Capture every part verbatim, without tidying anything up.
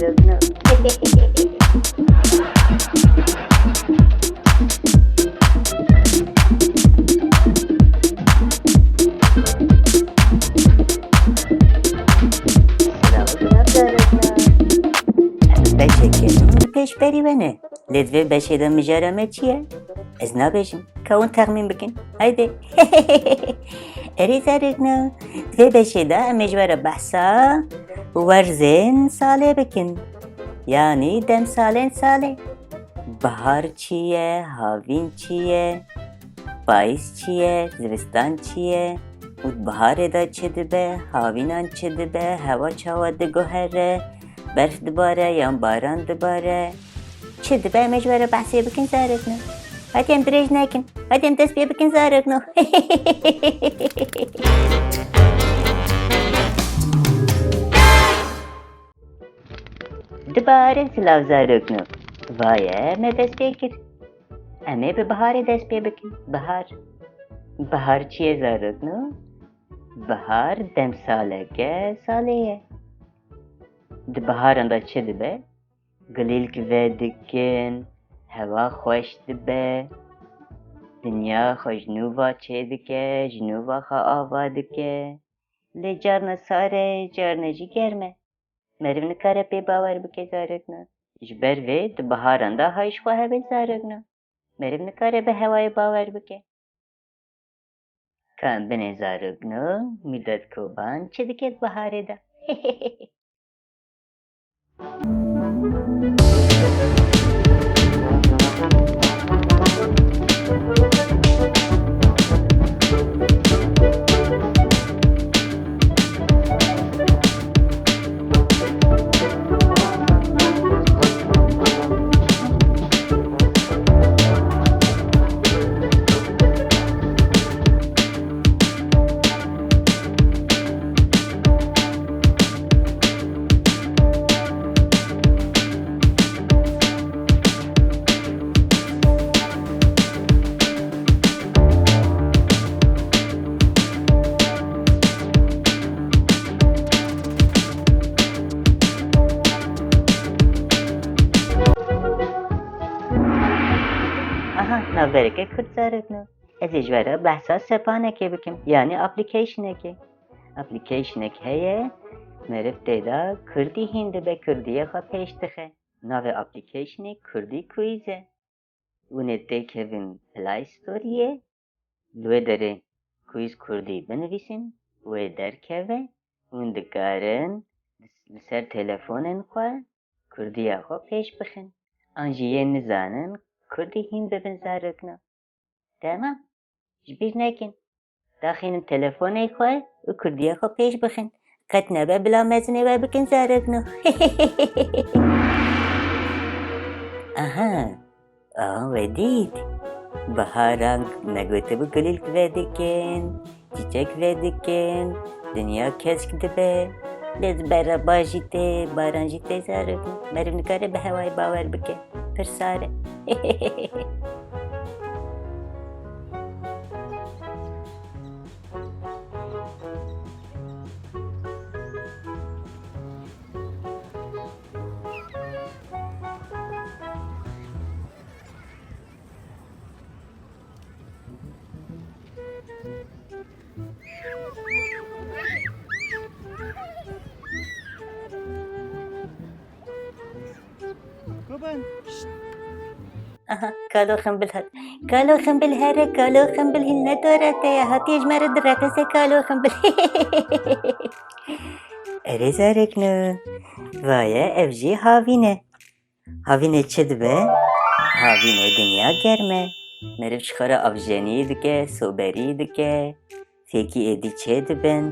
Beşekê min pêşberî we ne. Lê di vê beşê de mijara me çi ye? Ez nabêjim. Ka hûn texmîn bikin. Haydi. Erê zarokno, di vê beşê de em ê ji we re behsa werzên salê bikin. Yanî demsalên salê. Bihar çi ye, havîn çi ye, payîz çi ye, zivistan çi ye û di biharê de çi dibe, havînan çi dibe, hewa çawa diguhere, berf dibare yan baran dibare, çi dibe em ê ji we re behsê bikin zarokno. Hadi em dirêj nekin. Hadi em dest pê bikin zarokno. Dibare silav zarokno. Vaye me dest pê kir. Em ê bi biharê dest pê bikin. Bihar. Bihar çi ye zarokno? Bihar demsaleke salê ye. Di biharan de çi dibe? Gilîlk vedikin, hewa xweş dibe, dinya xwe ji nû ve çêdike, ji nû ve xwe ava dike. Lê carna sar e, carna jî germ e. Meriv nikare pê bawer bike zarokno. Ji ber vê di biharan de hay ji xwe hebe zarokno. Meriv nikare bi hewayê bawer bike. Ka em binê zarokno, Mîrdat Koban çi dike di biharê de? Aha, navbereke Kurd zarokno. Ez ê ji we re behsa sepanekê bikim, yanî applicationekê. Applicationek heye, meriv tê de kurdî hîn dibe, kurdiyê xwe pêş dixe. Navê applicationê Kurdî Quiz e. Hûn ê têkevin Play Store'ê, li wê derê Quiz Kurdî binivîsin, wê derkeve, hûn dikarin li ser telefonên xwe kurdiya xwe pêş bixin. An jî yên nizanin kurdî hîn bibin zarokno. Temam. Ji bîr nekin. Daxînin telefonê xwe û kurdiya xwe pêş bixin. Qet nebe bila mezinê we bikin zarokno. Aha. Aha, we dît. Biharan me gotibû gulîlk vedikin, çîçek vedikin, dinya kesk dibe. Lê di bereba jî tê, baran jî tê zarokno. Meriv nikare bi hewayê bawer bike. Pir sar e. Aha, kalo Ximbil hat. Kalo Ximbil here, kalo Ximbil hîn ne dora te ye. Hatiye ji me re direqise kalo Ximbil. Erê zarokno. Vaye ev jî havîn e. Havînê çi dibe? Havînê dinya germ e. Meriv ji xwe re avjenî dike, soberî dike. Fêkî êdî çêdibin.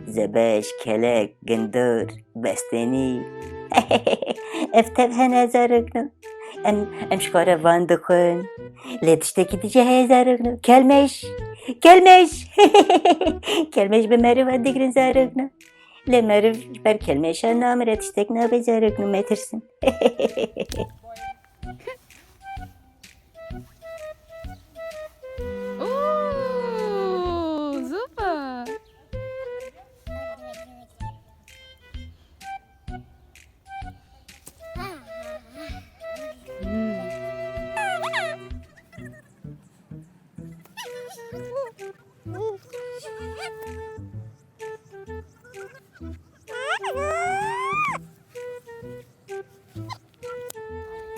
Zebeş, kelek, gindur, bestenî. Ev tev hene zarokno. Em, em ji xwe re van dixwin. Lê tiştekî dî jî heye zarokno. Kelmêş! Kelmêş! Kelmêş bi meriv ve digrin zarokno. Lê meriv ji ber kelmêşa namire, tiştek nabe zarokno, metirsin. Oo, super.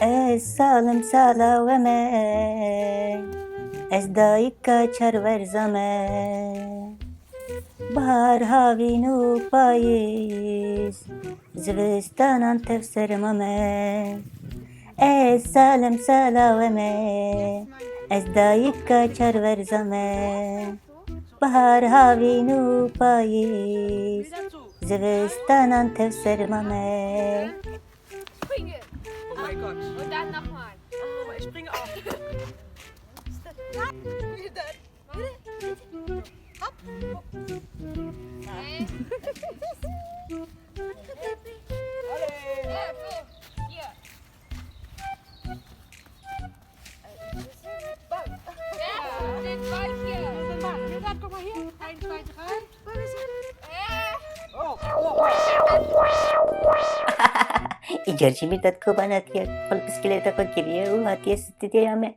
Ez salim sala we me, ez dayika çar werza me. Bahar, havîn û payîz, zivistanan tev serma me. Ez salim sala we me, ez dayika çar werza me. Bahar, havîn û payîz, zivistanan tev serma me. Springen. Oh mein Gott. Und dann nochmal. Oh, ich springe auch. Hopp. Hey. Ja, so. Hier. Ja, den Ball hier. Guck mal hier. Eins, zwei, drei. Wo bist du? Äh. Oh, oh, oh. Îcar jî Mîrdad Koban hatiye, xwe li bisikileta xwe kiriye û hatiye stûdyoya me.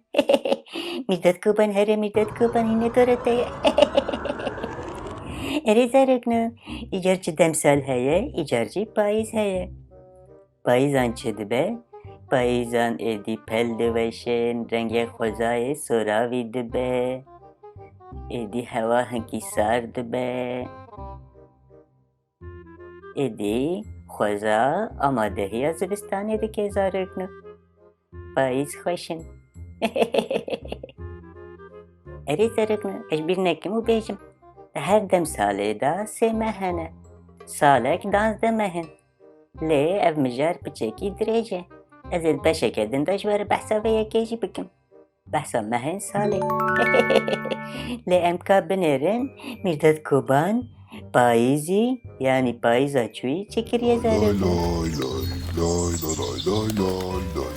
Mîrdad Koban, here Mîrdad Koban, hîne dore te ye. Erê zarokno, îcar çi demsal heye, îcar jî payîz heye. Payîzan çi dibe? Payîzan êdî pel diweşin, rengê xwezayê soravî dibe. Êdî hewa hinkî sar dibe. Êdî xweza amadehiya zivistanê dike zarokno. Payîz xweş in. Erê zarokno, ez bîr nekim û bêjim. Di her demsalê de sê meh hene. Salek danzdeh meh in. Lê ev mijar piçekî dirêj e. Ez ê di beşeke din de ji we re behsa vê yekê jî bikim. Behsa mehên salê. Lê em ka binêrin, Mîrdad Koban payîzî, yanî payîza çûyî çi kiriye zarokê? Lay lay lay, lay lay lay lay lay lay.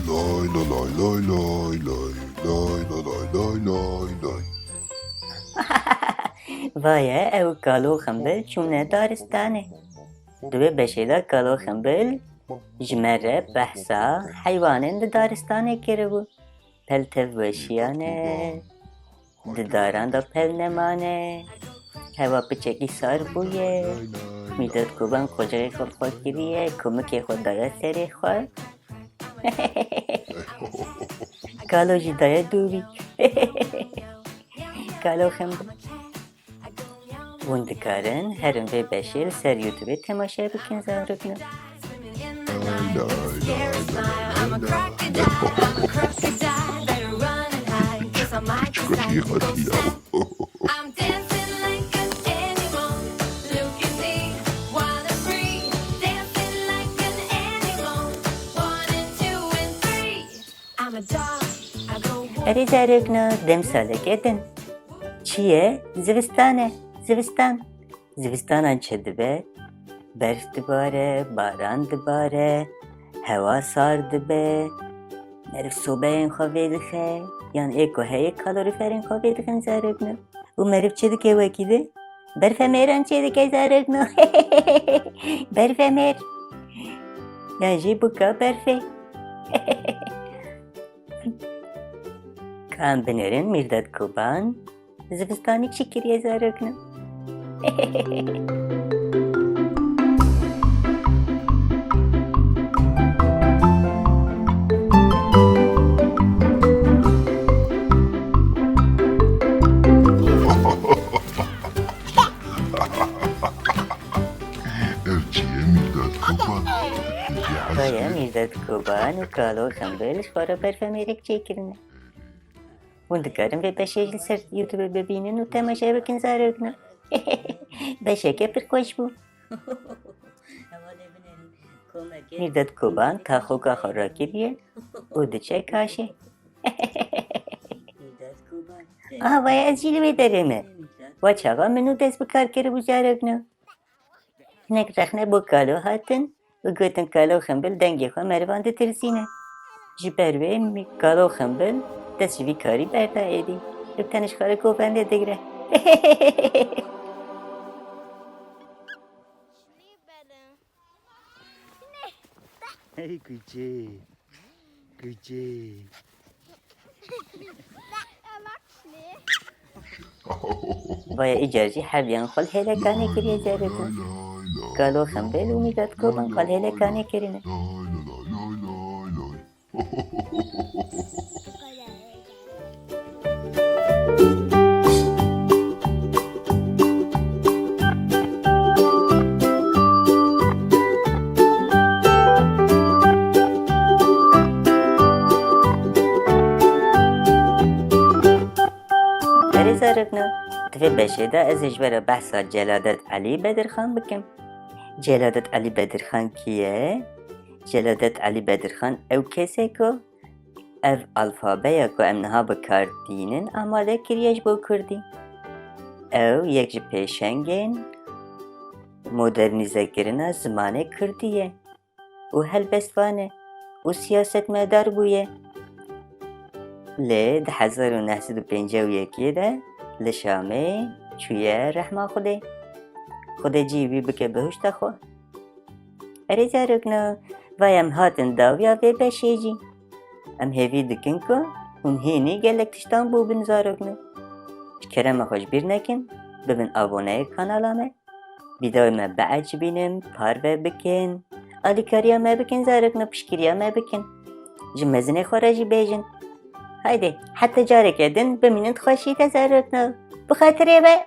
Lay lay lay lay lay lay, lay lay lay lay lay lay. Vaye ew kalo ximbil çûne daristanê. Di wê beşê de kalo ximbil ji me re behsa heywanên di daristanê kiribû. Pel tev weşiyane, di daran de pel nemane. Hewa piçekî sar bûye. Mîrdad Koban qocixê xwe bi xwe kiriye, kumikê xwe daye serê xwe. Kalo jî daye dûvî. Kalo xemb. Hûn dikarin herin vê beşê li ser YouTubeê temaşe bikin, zarokno. Çiqas jî hatiye. Erê zarokno, demsaleke din. Çi ye? Zivistan e. Zivistan. Zivistanan çi dibe? Berf dibare, baran dibare, hewa sar dibe. Meriv sobeyên xwe vêdixe, yan ê ku heye kalorîferên xwe vêdixin, zarokno. Û meriv çi dike wekî di? Berfemêran çêdike, zarokno. Berfemêr. Yan jî bûka berfê. Ka em binêrin Mîrdad Koban zivistanî çi kiriye, zarokno? Ev çi ye, Mîrdad Koban? Ev çi ye, Mîrdad Koban û kalo xembil ji xwe re berfemêrek çêkirine. Hûn dikarin vê beşê jî li ser YouTube bibînin û temaşe bikin, zarokno. Beşeke pir xweş bû. Mîrdad Koban taxoka xwe rakiriye û diçe kaşê. Aha, vay, ez jî li wê derê me. Wa çaxa min û dest bi kar kiribû, zarokno. Hinek rexne bo kalo hatin û gotin, kalo xembil dengê xwe merivan ditirsîne. Ji ber wê mî-, kalo xembil dest ji vî karî berda êdî. Li tenê ji xwe re govendê digire. Hey kuçê. Kuçê. Vaya, îcar jî her diyan xwe li hêlekanê kiriye, zarokno. Kalo xembil û Mîrdad Koban xwe li hêlekanê kirine. Erê zarokno, di vê beşê de ez ê ji we re behsa Celadet Elî Bedirxan bikim. Celadet Elî Bedirxan kî ye? Celadet Elî Bedirxan ew kesê ku ev alfabeya ku em niha bi kar tînin amade kiriye ji bo kurdî. Ew yek ji pêşengên modernîzekirina zimanê kurdî ye û helbestvan e û siyasetmedar bûye. Lê di hezar û neh sed û pêncî û yekê de li Şamê çûye rehma Xwedê. Xwedê cihê wî bike behişta xwe. Erê zarokno, va em hatin dawiya vê beşê jî. Em hêvî dikin ku hûn hênî gelek tiştan bûbin zarokno. Ji kerema xwe ji bîr nekin, bibin aboneyê kanala me. Vîdeoyê me biecibînin, parve bikin. Alîkariya me bikin zarokno, piştgiriya me bikin. Ji mezinê xwe re jî bêjin. Haydi, heta careke din bimînin di xweşî de zarokno. Bi xatirê me.